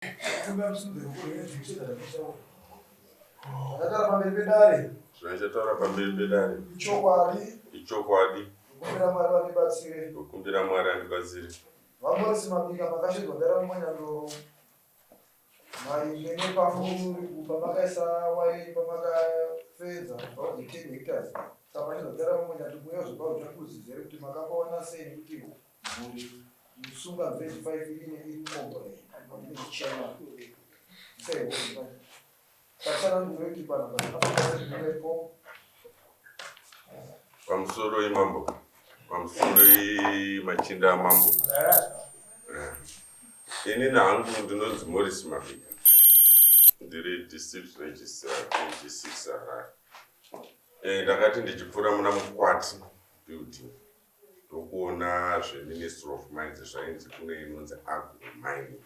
Zvandataura pamberi pedare. Zvandichataura pamberi pedare. Ichokwadi. Ichokwadi. Ndokumbira Mwari vandibatsire. Ndokumbira Mwari andibatsire. VaMorris Mabika makashedzwa dare muManyandoro maringe nepamuri pamakaisa waya pamakafenza about the 10 hectares. Saka mashedzwa dare muManyandoro muye zvopa uchapupu zvizere kuti makapawana sei nekuti mhuri Musunga village 5 ine iri kukomborera ine chichema. Sei Tatsananguro kuti panapa zvakafanira Pamusoro imambo. Pamusoro machinda amambo. Inini hangu ndinonzi Morris Mabika. Ndiri district registrar 26 Harare. Ndakati ndichipfuura muna Mukwati building ndokuona zveMinistry of Mines zvainzi kune inonzi agro mining.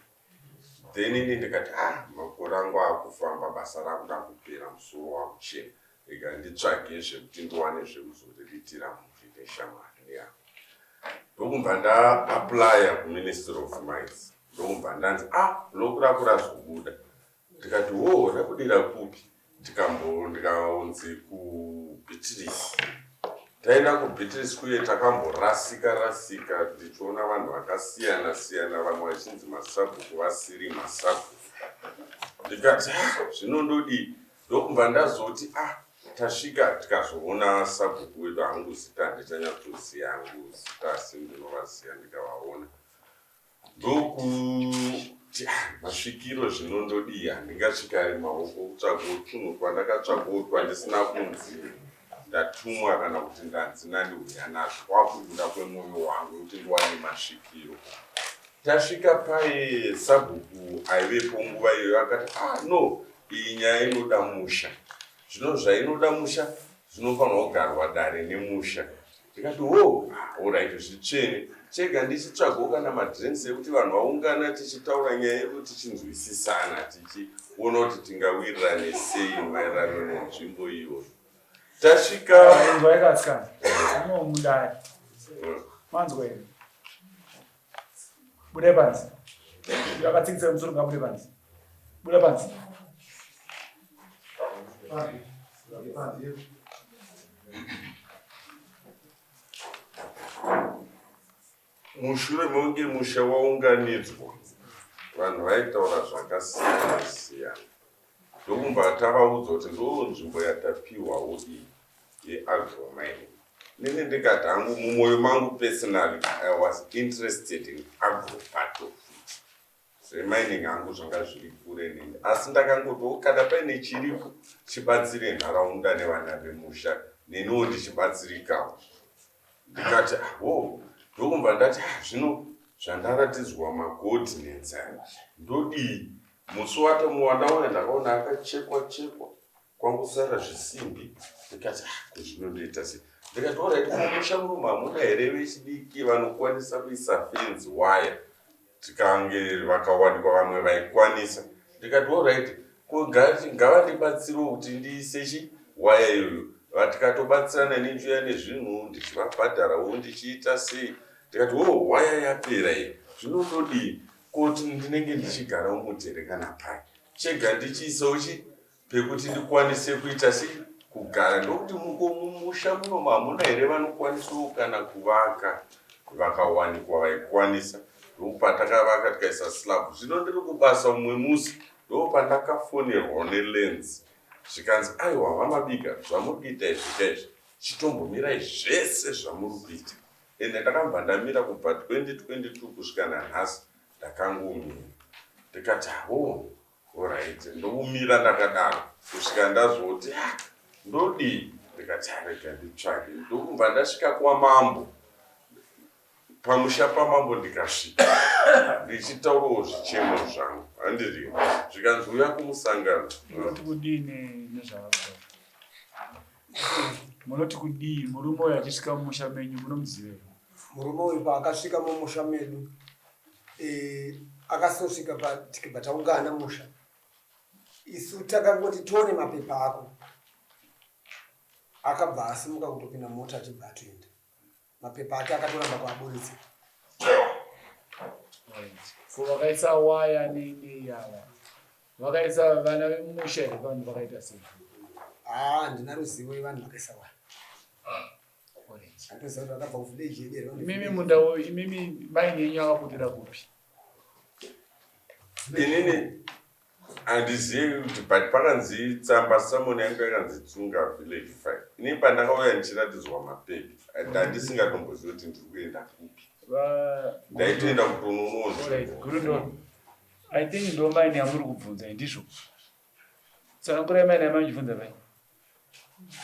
Then ini ndikati, ah, makore angu akufamba, basa rakuda kupera, musoro wakuchena, rega nditsvage zvekuti ndiwane zvekuzoriritira mhuri neshamwari neyangu. Ndokubva ndaapplya kuMinistry of Mines, ndokubva ndanzi, ah, block rako razobuda. Ndikati, wo, rabudira kupi? Ndikanzi kuBeatrice. Taenda kuBeatrice kuye takamborasika rasika ndichiona vanhu vakasiyana siyana, vamwe vachinzi masabhuku vasiri masabhuku. Ndikati, ah, zvinondodii? Ndokubva ndazoti, ah, tasvika tikazoona sabhuku wedu. Hangu zita handichanyatsoziva hangu zita, asi ndinovaziva ndikavaona. Ndokuti, ah, masvikiro zvinondodii? Handingasvika ari maoko kutsvagawo tunhu twandakatsvagawo twandisina kunzi ndatumwa kana kuti ndanzi nandiuya nazvo, kwakuda kwemwoyo wangu kuti ndiwane masvikiro. Tasvika paye, sabhuku aivepo nguva iyoyo akati, ah, no, iyi nyaya inoda musha. Zvino zvainoda musha, zvinofanirwa kugarwa dare nemusha. Ndikati, wo, alright, zvitsvene, chega ndichitsvagawo kana madrinks ekuti vanhu vaungana tichitaura nyaya yedu, tichinzwisisana, tichiona kuti tingawirirane sei maererano nenzvimbo iyoyo. Tasvika Inzwai kasikana, muno mudare. Manzwa here? Budai panze. Uyo akatsikitsira musoro ngabude panze. Buda panze. Mushure mekunge musha waunganidzwa, vanhu vaitaura zvakasiyana siyana, ndokubva tavaudza kuti ndo nzvimbo yatapiwawo iyi yeagro mining. Nini ndikati hangu mumwoyo mangu, personally I was interested in agro part of it. Zvemining hangu zvanga zviri kure neni, asi ndakangotiwo kana paine chiripo chibatsire nharaunda nevana vemusha, neniwo ndichibatsirikawo. Ndikati, ho, ndokubva ndati, ah, zvino zvandaratidzwa macoordinates aya, ndodii? Musi watamuwandauya ndakaona akachekwa chekwa, kwangosara zvisimbi. Ndikati, ah, ko zvinondoita sei? Ndikati, alright, mumusha muno hamuna here vechidiki vanokwanisa kuisa fence wire? Tikange vakawanikwa vamwe vaikwanisa. Ndikati, alright, ko ngavandibatsirewo kuti ndiise chi waya iyoyo. Vatikatobatsirana nenjuya nezvinhu, ndichivabhadharawo, ndichiita sei. Ndikati, wo, waya yapera iyi, zvinondodii? Koti ndinenge ndichigara umutere kana pai, chega ndichiisawo chi pekuti ndikwanise kuita sei kugara. Ndokuti, muko mumusha muno hamuna here vanokwanisawo kana kuvaka? Vakawanikwa vaikwanisa, ndopatakavaka tikaisa slab. Zvino ndiri kubasa umwe musi, ndopandakafonerwa neLands, zvikanzi, aiwa, VaMabika, zvamuri kuita izvi kaizvi, chitombomirai zvese zvamuri kuita. Ende ndakabva ndamira kubva 2022 kusvika nanhasi ndakangomira. Ndikati, ho, alright, ndokumira ndakadaro kusvika ndazoti, ah, ndodii? Ndikati, rega nditsvage. Ndokubva ndasvika kwamambo, pamusha pamambo. Ndikasvika ndichitaurawo zvichemo zvangu, handiri, zvikanzi uya kumusangano. Munoti kudii nezvavari? Munoti kudii murume uyu achisvika mumusha menyu? Munomuziva here? Murume uyu paakasvika mumusha medu, akasosvika tikibva taungana musha. Isu takangoti tione mapepa ako, akabva asimuka kutopinda mota achibva atoenda. Mapepa ake akatoramba kuaburitsa. Ko vakaisa waya nei nei ava vakaisa vana vemumusha here vanhu vakaita sei? Haa handina ruzivo yevanhu vakaisa waya. Handiziva kuti vakabva kuvillage yedu here. Imimi munda imimi maini yenyu akabudira kupi? Inini handizivi kuti but pakanzi tsamba samoni yangu yakanzi Tsunga village 5. Inini pandakauya ndichiratidzwa mapepi ndandisingatombozivi kuti ndiri kuenda kupi. Ndaitoenda kutononowo nzvimbo. I think ndo maini yamuri kubvunza ndizvo. Tsanangurai maini yamaichibvunza pai.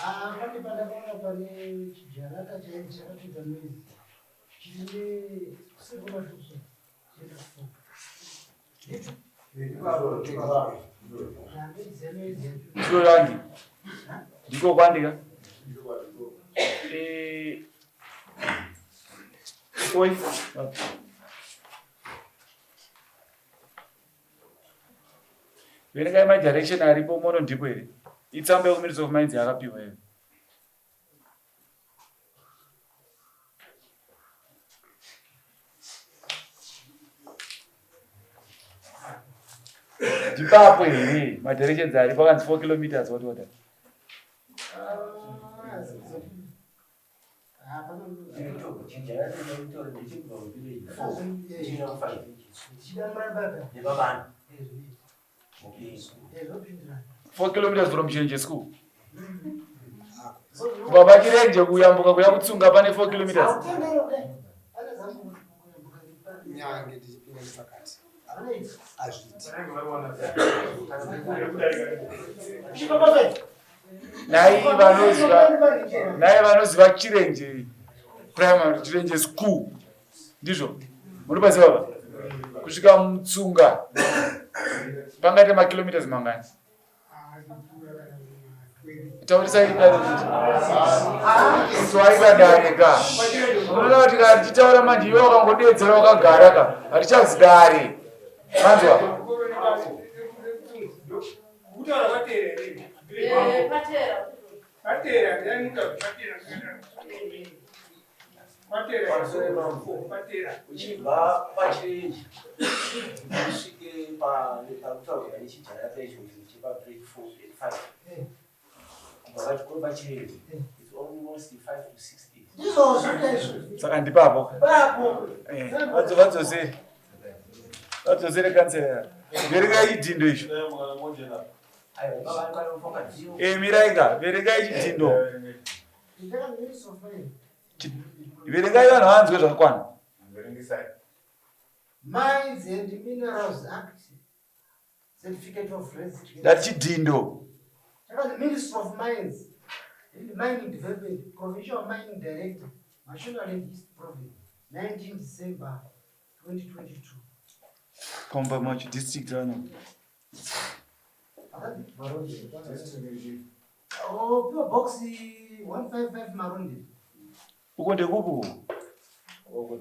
Ah, pane pandakaona pane chijarata chainzi chakatoita noise chiri kuseri kwamashusho chienda kufunga. Ndiko kwandi. Ndiko kwandi ka? Eh. Oi. Verengai madirection aripo mono ndipo here? Itsamba yekuMinistry of Mines yakapiwa iyo. Ndipapo here madirections aripo akanzi 4 kilometers what what? Four kilometers from Chirenje school. Baba Chirenje kuyambuka kuya kutsunga pane 4 kilometers. Nyange tichipinda nepakati. Azviiti. Nai vanoziva nai vanoziva Chirenje primary Chirenje school. Ndizvo. Munopaziva baba? Kusvika mutsunga. Pangaite makilometers mangani? Taurisai dare. Twaika dare ka. Unoona kuti kana tichitaura manje iwe wakangodedzera wakagara ka. Hatichazi dare. Manzwa? Uchibva pachirenje usvike parikutaurwa nechijarata ichocho chepagrade 4 and 5 kubva pachikoro pachirenje it's almost 5 to 6 days. Ndizvozvo izvo. Saka ndipapo. Papo. Eh, vadzosere. Vadzosere kansela. Verengai chidhindo icho. Eh, mirai ka, verengai chidhindo. Verengai vanhu vanzwe zvakakwana. Mines and Minerals Act Certificate of Registration. Ndati chidhindo. Chakanzi Ministry of Mines and Mining Development, Provincial Mining Director, Mashonaland East Province, 19 December 2022. Komba macho district rano. Oh, PO Box 155 Marundi. Uko ndekupi uko?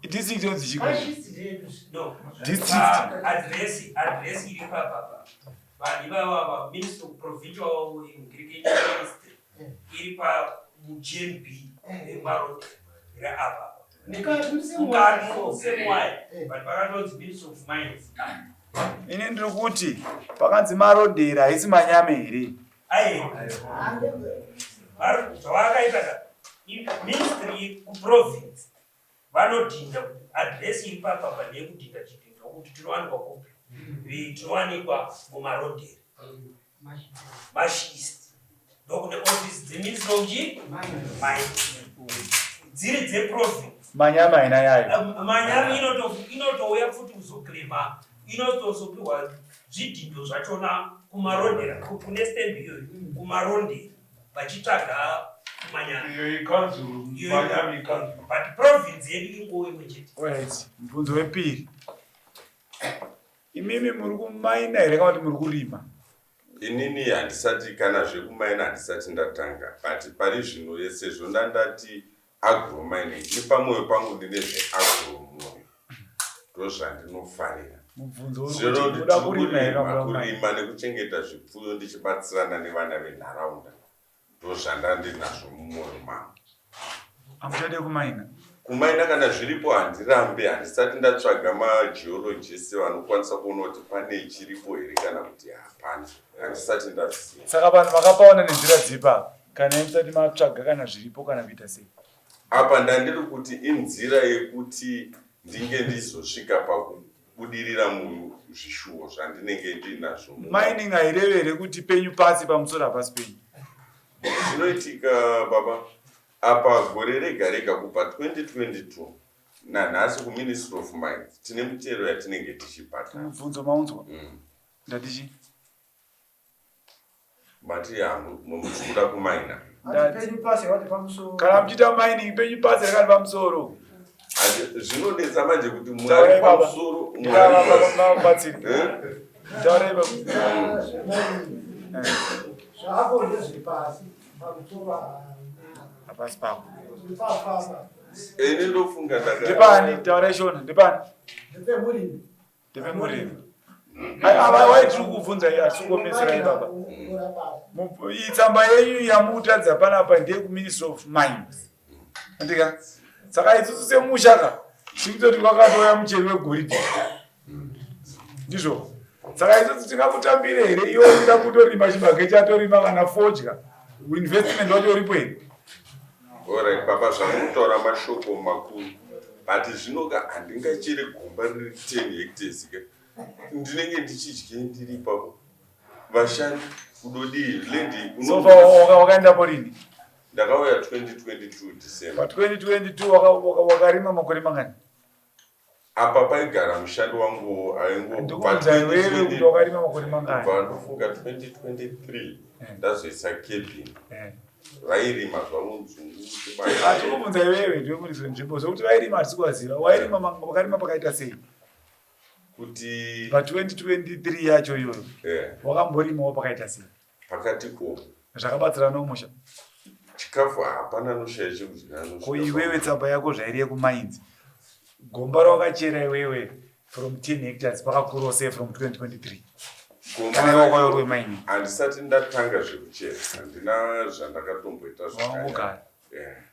District yonzi chiko? No. District. Address, address iri papa. Vanhu ivava ava Ministry of Provincial Agriculture Ministry iri pa GMB yeMarundi iri apa. Mukati Mukati musemuwaya. But pakatonzi Ministry of Mines. Ini ndiri kuti pakanzi Marondera haisi Manyame here? Aiwa. Zvavakaita ka ministry kuprovince vanodhinda kuti address iri papapa ndeyekudhinda chidhindo kuti tinowanikwa kupi. Tinowanikwa muMarondera. Mash East. Ndokune office dzeministry of Mines. Dziri dzeprovince. Manyama haina yayo. Manyama inotouya futi kuzoclaima, inotozopiwa zvidhindo zvachona kuMarondera, kune stamp iyoyo kuMarondera vachitsvaga kumanyama. Iyo ikanzuru, Manyama ikanzuru. But province yedu inguva imwe chete. Right. Mubvunzo wepiri. Imimi muri kumaina here kana kuti muri kurima? Inini handisati kana zvekumaina handisati ndatanga, but pari zvino sezvo ndandati agro mining nepamwoyo pangu ndine zveagro mwoyo ndozvandinofarira. Mubvunzo uri Zvino kuti muda kurima here kana muda kumaina? kurima nekuchengeta zvipfuyo ndichibatsirana nevana venharaunda ndozvandandinazvo mumwoyo mangu. Hamuchade kumaina? Kumaina kana zviripo handirambe, handisati ndatsvaga mageologist vanokwanisa kuona kuti pane chiripo here kana kuti hapana, handisati ndaziva. Saka vanhu vakapaona nenzira dzipi apa kana musati matsvaga kana zviripo kana kuita sei? Apa ndandiri kuti inzira yekuti ndinge ndizosvika pakubudirira muzvishuwo zvandinenge ndinazvo. Mining haireve here kuti penyu pasi pamusoro hapasi penyu? Zvinoitika baba, apa gore rega rega kubva 2022 nanhasi kuMinistry of Mines tine mitero yatinenge tichibhadhara. Mubvunzo maunzwa? Ndati chii? Mati muchikuda kumaina. Penyu pasi vati pamusoro. Kana muchiita mining penyu pasi rakati pamusoro. Zvinonetsa manje kuti mwari pamusoro mwari pasi. Taurai baba. Zvako ndezviri pasi pamusoro hapasi pako. Ini ndofunga ndaka. Ndepani taurai shona ndepani? Ndepemurimi. Ndepemurimi. Ava wai tiri kubvunza iyi hatisi kuomeserai baba. Iyi tsamba yenyu yamutadza panapa ndeyekuMinistry of Mines. Andika? Saka isusu semusha ka tikutoti kwakatouya mucheri wegoridhe. Ndizvo. Saka isusu tingakutambire here iwe uchida kutorima chibage chatorima kana fodya. Investment wacho uripo here? Alright baba zvamutaura mashoko makuru but zvinoka handingachere gomba riri 10 hectares ka ndinenge ndichidye ndiri ipapo vashandi kudodii land So far wakaendapo rini? Ndakauya 2022 December. Pa 2022 wakarima makore mangani? Apa paigara mushandi wangu aingo Ndikubvunza iwewe kuti wakarima makore mangani? Kubva ndofunga 2023 ndazoisa cabin. Vairima zvavo nzungu chibage. Ndikubvunza iwewe ndiwe muridzi wenzvimbo zvekuti vairima hatisi kuvaziva. Wairima wakarima pakaita sei? Kuti pa 2023 yacho iyoyo wakamborimawo pakaita sei? Pakati ko zvakabatsira nomusha chikafu hapana anoshaya chekudya anosvika Ko iwewe tsamba yako zvairi yekumainzi gomba rawakachera iwewe from 10 hectares pakakurawo sei from 2023 Gomba kana iwe wakauya uri wemining? Handisati ndatanga zvekuchera, handina zvandakatomboita zvakanyanya. Wangogara.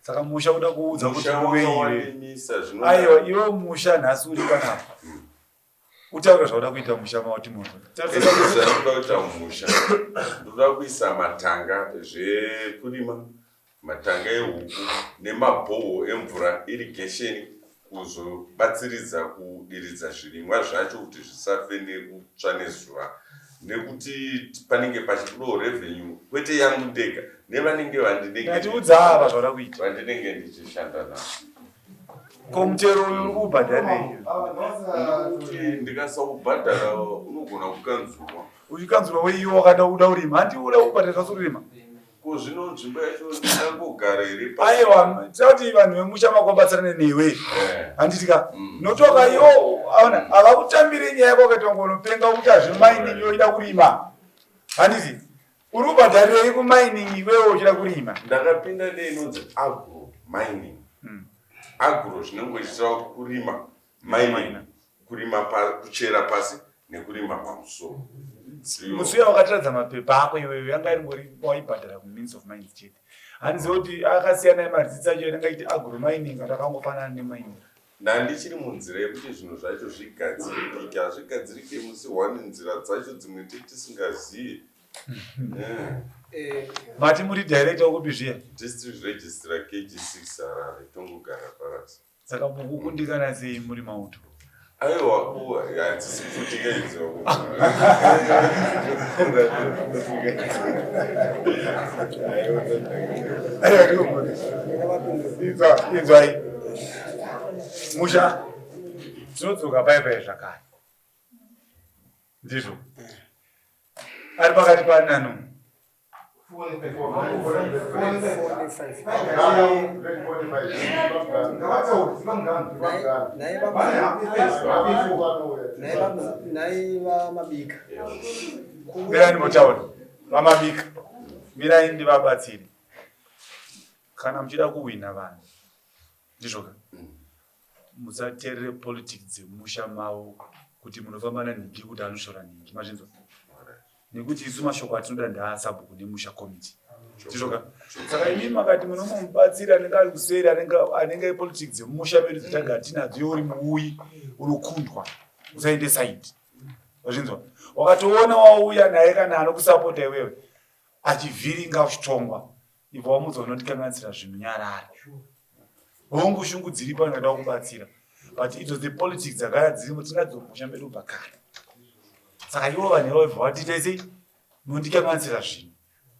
Saka musha uda kuudza kuti Musha uve iwe. wakawarimisa zvino Aiwa iwe musha nhasi uri panapa. Utaure zvauda kuita musha mauti munhu. Zvandinoda kuita mumusha ndoda kuisa matanga zvekurima matanga ehuku nemabhoho emvura irrigation kuzobatsiridza kudiridza zvirimwa zvacho kuti zvisafe nekutsva nezuva nekuti panenge pachibudawo revenue kwete yangu ndega nevanenge vandinenge Ndatiudza ava zvauda kuita. vandinenge ndichishanda navo. Ko mutero uyu uri kuubhadharirei? Ndikuti ndikasaubhadhara unogona kukanzurwa. Uchikanzurwa wei iwe wakada uda urima? Hanti uda kubhadhara zvasi urima? Ko zvino nzvimbo yacho ndingangogara here? Aiwa, tinoda kuti vanhu vemusha mako vabatsirane newe. Handiti ka? Notoka iwo aona havakutambire nyaya yako wakaita kunge unopenga kuti hazvimaini iwe uchida kurima. Handiti? Uri kubhadharirei kumining iwewe uchida kurima? Ndakapinda neinonzi agro mining. Agro zvinongoitira kurima mining, kurima kuchera pasi nekurima pamusoro. Musi uya wakatiradza mapepa ako iwewe yanga iri ngori waibhadhara kuMinistry of Mines chete. Handizivi kuti akasiyana emarizitsi acho anenge achiti agro mining atakangofanana nemining. Ndandichiri munzira yekuti zvinhu zvacho zvigadzirike. Hazvigadzirike musi one, nzira dzacho dzimwe tisingazive. Mati muri director wekupi zviya? District Registrar KG6 Harare, tongogara Barracks. Saka mukukundikana sei muri mauto? Aiwa, kuwa, hadzisi pfutika idzo. Aiwa, inzwai. Musha, tinodzoka pai pai zvakare. Ndizvo. Ari pakati panano. Nhai vaMabika. Mirai ndimbotaura. VaMabika, mirai ndivabatsire. Kana muchida kuhwina vanhu, ndizvo ka? Musaterere politics dzemusha mavo kuti munofamba nanhingi kuti anosvora nhingi. Mazvinzwa? Nekuti isu mashoko atinoda ndaasabhuku nemusha committee. Ndizvoka. Saka imi makati munomubatsira anenge ari kuseri anenge anenge politics dzemumusha medu dzatagara tinadzo iwe uri muuyi unokundwa usaende side. Wazvinzwa? Wakatoona wauya naye kana anokusapota iwewe achivhiringa uchitongwa ibva wamudza unondikanganisira zvinhu nyarara. Hongu shungu dziripo angada kubatsira but idzo dzepolitics dzagara dzirimo tinadzo mumusha medu kubva kare. Saka ivo vanhu ivavo ibva vatiita sei? Munondikanganisira zvinhu.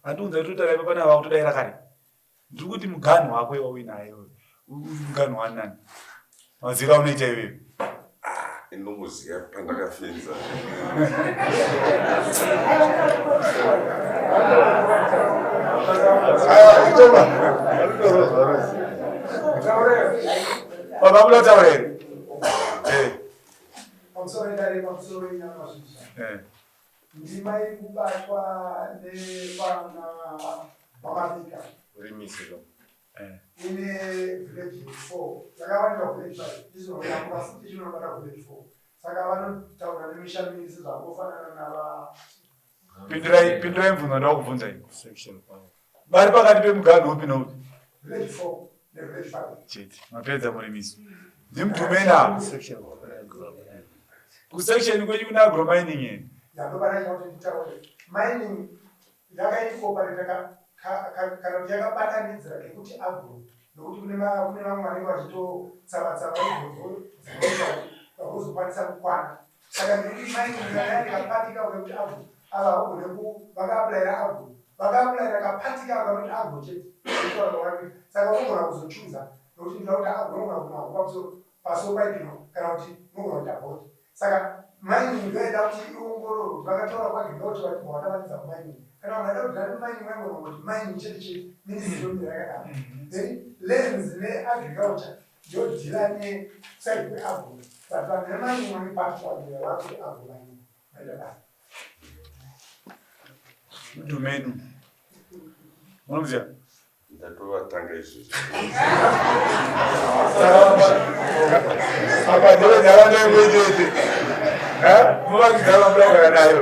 Andiunza kuti totaura ipa pana vakutodaira kare. Ndiri kuti muganhu wako iwe uinaye iwe. Muganhu wani nani? Mazira unoita iwewe. Ah, indongoziva pandakafenza. Baba muda kutaura here? Eh. Pamusoro idare pamusoro inyama zvisha. Eh. Ndima iri kubatwa nevana vaMabika. Eh. Ine village 4 yakawandira village 5 izvinoyambuka futi chinobata village 4 saka vanotaura nemisha miviri sezvangofanana nava Pindurai pindurai mubvunzo ndoda kubvunza iyi. Vari pakati pemuganhu upi neupi? Village 4 nevillage 5. Chete. Mapedza murimisi. Ndimudhumena. Kusection kwenyu kuna agro mining here? Yandobata kuti nditaure. Mining yakaincorporate kana kuti yakabatanidzira kekuti agro nokuti kune vamwe vanenge vachitotsava-tsava idzodzo dzinoita kuti vagozokwanisa kukwana. Saka ndikuti mining yakapatika kekuti agro ava havagone ku vakaapplyira agro vakaapplyira kapatika aka kanoti agro chete. Saka unogona kuzochuza nokuti ndinoda kuti agro unogona kunahwo pamusoro paso paipinwa kana kuti unogona kuita both. Saka mining ndoyaida kuti iongororwe kuti vakataura kuagriculture vachibva vatavanidza kumining. Kana vanhu vaida kudhira nemining vaigona kungoti mining chete chete ministry yomira yakadaro. Then lands neagriculture yodhila neside kweagro but vanhu vemining vane part wabira vakuti agro mining vaita basa. Mudhumenu. Munomuziva? Ndatovatanga izvozvo. Apa ndeve nharaunda imwe chete. Muvakidzana muda nayo.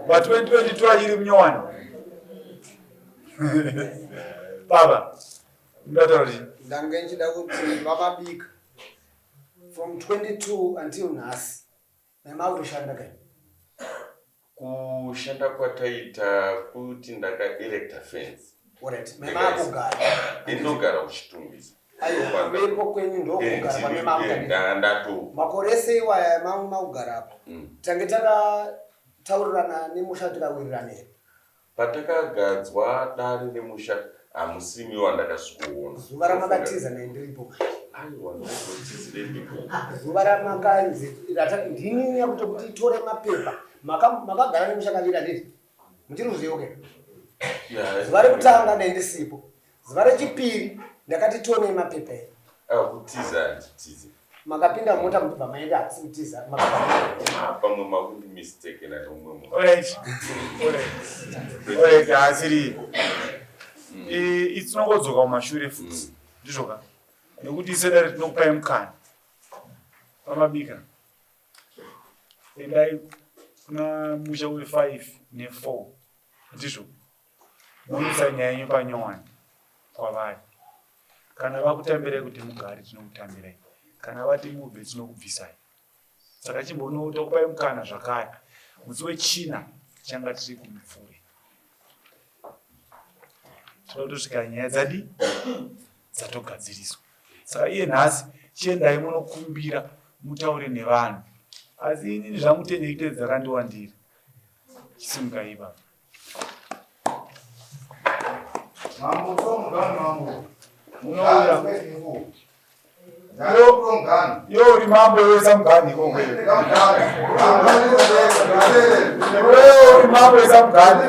Pa 2022 achiri munyowani. Baba, ndataura kuti Ndange ndichida kuti vaMabika from 22 until nhasi memakutoshanda kai. Kushanda kwataita kuti ndakaerecta fence. Alright, memakugara. Indogara kuChitungwiza. Aiwa, kuvepo kwenyu ndokugara kwamemakuta. Ndato. Makore ese iwaya mamwe makugara apo. Tange takataurirana nemusha tikawirirana here? Patakagadzwa dare remusha hamusimi wandakasvikoona. Zuva ramakatiza naye ndiripo. Aiwa, ndinotizirepi. Zuva ramakanzi ndini yakuti itore mapepa. Makagara nemusha kavira ndizvo. Muchiri kuzviyoke. Zuva rekutanga naye ndisipo. Zuva rechipiri ndakati tonei mapepa edu. Kutiza handitize. Makapinda mota muchibva maenda hatisi kutiza. Makabva. Pamwe makundi mistake na umwe munhu. Alright. Alright. Alright, haasiri. Itinongodzoka kumashure futi. Ndizvoka. Nekuti isedare tinokupai mukana. PaMabika. Endai kuna musha we5 ne4. Ndizvo. Moisa nyaya yenyu panyowani kwavari. Kana vakutambirai kuti mugare tinokutambirai. Kana vati mubve tinokubvisai. Saka chimbonotokupai mukana zvakare. Musi wechina tichanga tiri kumupfure. Tinoda kutosvika nyaya dzadi dzatogadziriswa. Saka iye nhasi chiendai munokumbira mutaure nevanhu. Asi inini zvangu tenhekite dzakandiwandira. Chisimukai baba. Mambo somugano mambo. Munouya. Ndakutongana. Iwe uri mambo iwe samugani ikoko iwe. Iwe uri mambo iwe samugani.